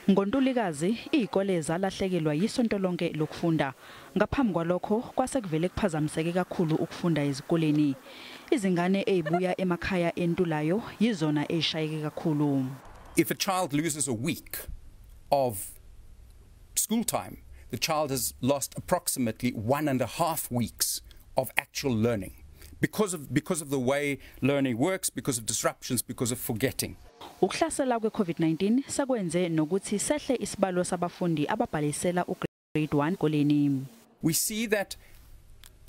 NgoNtulikazi izikole zalahlekelwa yisonto lonke lokufunda. Ngaphambi kwalokho kwase kuvele kuphazamiseke kakhulu ukufunda ezikoleni. Izingane ezibuya emakhaya entulayo yizona ezishayeke kakhulu. If a child loses a week of school time, the child has lost approximately 1.5 weeks of actual learning because of the way learning works, because of disruptions, because of forgetting. Ukuhlasela kwe-COVID-19 sakwenze nokuthi sehle isibalo sabafundi ababhalisela ugrade 1 ezikoleni. We see that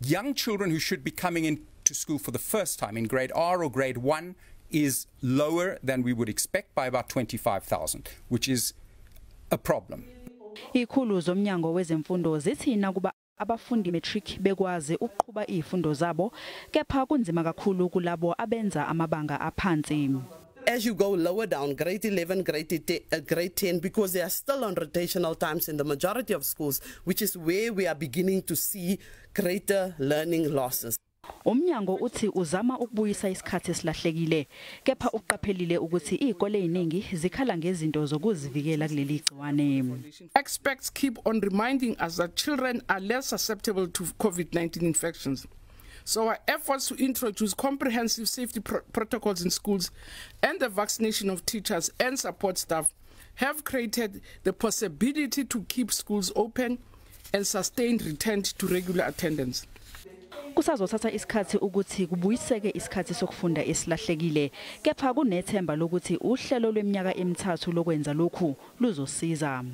young children who should be coming into school for the first time in grade R or grade 1 is lower than we would expect by about 25,000, which is a problem. Izikhulu zomnyango wezemfundo zithi nakuba abafundi matric bekwazi ukuqhuba izifundo zabo, kepha kunzima kakhulu kulabo abenza amabanga aphansi. As you go lower down, grade 11, grade 10, because they are still on rotational times in the majority of schools, which is where we are beginning to see greater learning losses. Umnyango uthi uzama ukubuyisa isikhathi esilahlekile, kepha uqaphelile ukuthi izikole eziningi zikhala ngezinto zokuzivikela kuleli gciwane. Experts keep on reminding us that children are less susceptible to COVID-19 infections. So our efforts to introduce comprehensive safety protocols in schools and the vaccination of teachers and support staff have created the possibility to keep schools open and sustain return to regular attendance. Kusazothatha isikhathi ukuthi kubuyiseke isikhathi sokufunda esilahlekile, kepha kunethemba lokuthi uhlelo lweminyaka emithathu lokwenza lokhu luzosiza.